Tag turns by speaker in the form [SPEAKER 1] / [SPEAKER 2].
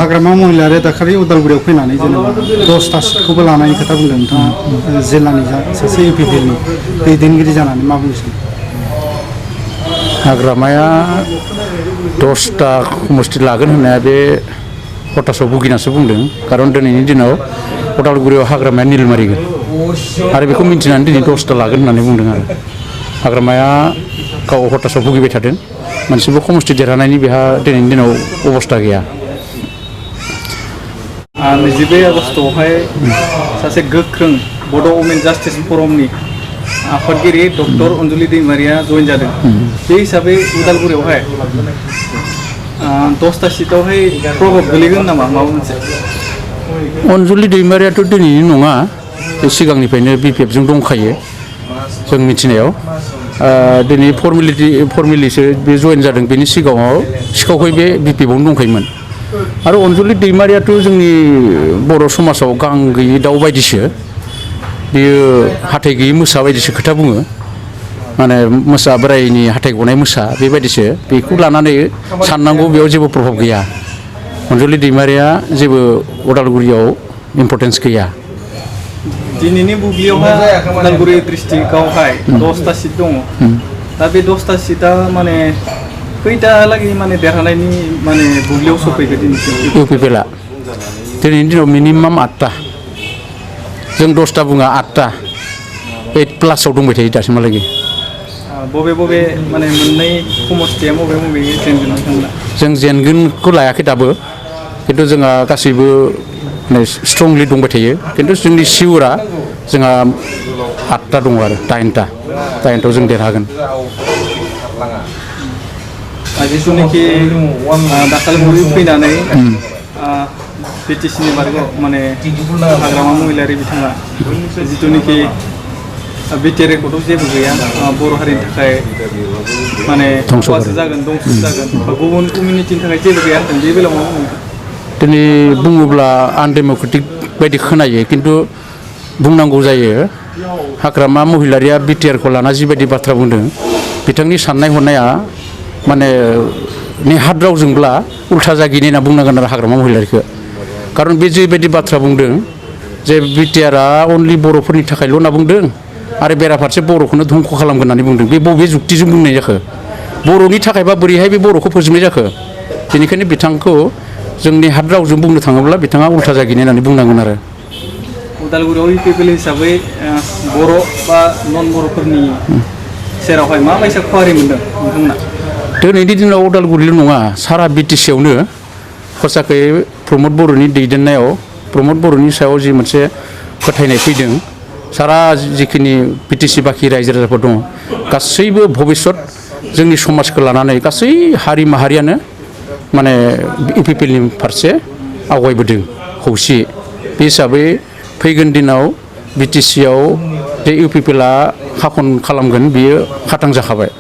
[SPEAKER 1] हाग्रामा महिलारि दाखालि उदालगुरियाव फैनानै जेनेबा 10टा सिटखौबो लानायनि खोथा बुंदों नोंथाङा जिल्लानि सासे इउपिपिएलनि दैदेनगिरि जानानै मा बुंनो सानो?
[SPEAKER 2] हाग्रामाया 10टा समष्टि लागोन होननाया बे हतासआव भुगिनासो बुंदों खारन दिनैनि दिनाव उदालगुरियाव हाग्रामाया निल मारिगोन आरो बेखौ मिन्थिनानै दिनै 10टा लागोन होननानै बुंदों आरो हाग्रामाया गाव हतासआव भुगिबाय थादों मोनसेबो समष्टि देरहानायनि बेहा दिनैनि दिनाव अबस्था गैया
[SPEAKER 3] 22 आगस्टआवहाय सासे गोख्रों बड' वुमेन जास्टिस फरमनि आफादगिरि डक्टर अनजुलि दैमारिया जइन जादों बे हिसाबै उदालगुरियावहाय 10टा सिटआवहाय प्रभाब गोलैगोन नामा माबा मोनसे?
[SPEAKER 2] अनजुलि दैमारियाथ' दिनैनि नङा बे सिगांनिफ्रायनो बिपिएफजों दंखायो जों मिथिनायाव दिनै फर्मेलिसो बे जइन जादों बेनि सिगाङाव सिखावखै बे बिपिएफआवनो दंखायोमोन आरो अनजुलि दैमारियाथ' जोंनि बर' समाजाव गां गैयै दाउ बायदिसो बियो हाथाइ गैयै मोसा बायदिसो खोथा बुङो माने मोसा बोरायनि हाथाइ गनाय मोसा बेबायदिसो बेखौ लानानै साननांगौ बेयाव जेबो प्रभाब गैया अनजुलि दैमारिया जेबो उदालगुरियाव इम्पर्टेन्स गैया
[SPEAKER 3] दिनैनि बुब्लियावहाय उदालगुरि डिस्ट्रिक्टआवहाय 10टा सिट दङ दा बे 10टा सिटआ माने खैटाहालागै माने देरहानायनि माने बुब्लियाव सफैगोन दिनैसिम
[SPEAKER 2] इउपिपिएलआ दिनैनि दिनाव मिनिमाम 8टा जों 10टा बुङा 8टा 8+ दंबाय थायो दासिमहालागै
[SPEAKER 3] बबे माने मोननै समष्टिया बबे जेनगोन नोंथांमोना?
[SPEAKER 2] जों जेनगोनखौ लायाखै दाबो खिन्थु जोंहा गासैबो स्ट्रंलि दंबाय थायो खिन्थु जोंनि सिउरा जोंहा 8टा दङ आरो 8टायाव जों देरहागोन
[SPEAKER 3] जिथुनाखि दाखालि फैनानै बिटिसिनि बारगाव माने हाग्रामा महिलारि बिथाङा जिथुनाखि बिटिआर रेकर्डआव जेबो गैया बर' हारिनि थाखाय माने खहासो जागोन दंस जागोन गुबुन कमिउनिटिनि थाखाय जेबो गैया होनदों बे बेलायाव मा बुंगोन?
[SPEAKER 2] दिनै बुङोब्ला आनडेम'क्रेटिक बायदि खोनायो खिन्थु बुंनांगौ जायो हाग्रामा महिलारिया बिटिआरखौ लाना जिबायदि बाथ्रा बुंदों बिथांनि साननाय हनाया माने नेहाद रावजोंब्ला उल्था जागिनि होनना बुंनांगोन आरो हाग्रामा महिलारिखौ खारन बे जिबायदि बाथ्रा बुंदों जे बिटिआरआ अनलि बर'फोरनि थाखायल' होनना बुंदों आरो बेराफारसे बर'खौनो धंख' खालामगोन होननानै बुंदों बे बबे जुक्तिजों बुंनाय जाखो बर'नि थाखायबा बोरैहाय बे बर'खौ फोजोबनाय जाखो बेनिखायनो बिथांखौ जोंनि हाद रावजों बुंनो थाङोब्ला बिथाङा उल्था जागिनि होननानै बुंनांगोन आरो
[SPEAKER 3] उदालगुरियाव इउपिपिएल हिसाबै बर' बा नन बर'फोरनि सेरावहाय माबायसा खहारि मोनदों नोंथांमोना?
[SPEAKER 2] दिनैनि दिनाव उदालगुरिल' नङा सारा बिटिसियावनो खरसाखै प्रमद बर'नि दैदेननायाव प्रमद बर'नि सायाव जि मोनसे फोथायनाय फैदों सारा जिखिनि बिटिसि बाखि रायजो राजाफोर दङ गासैबो भबिष्यत जोंनि समाजखौ लानानै गासै हारि माहारियानो माने इउपिपिएलनि फारसे आवगायबोदों खौसे बे हिसाबै फैगोन दिनाव बिटिसियाव जे इउपिपिएलआ खाखन खालामगोन बियो खाथां जाखाबाय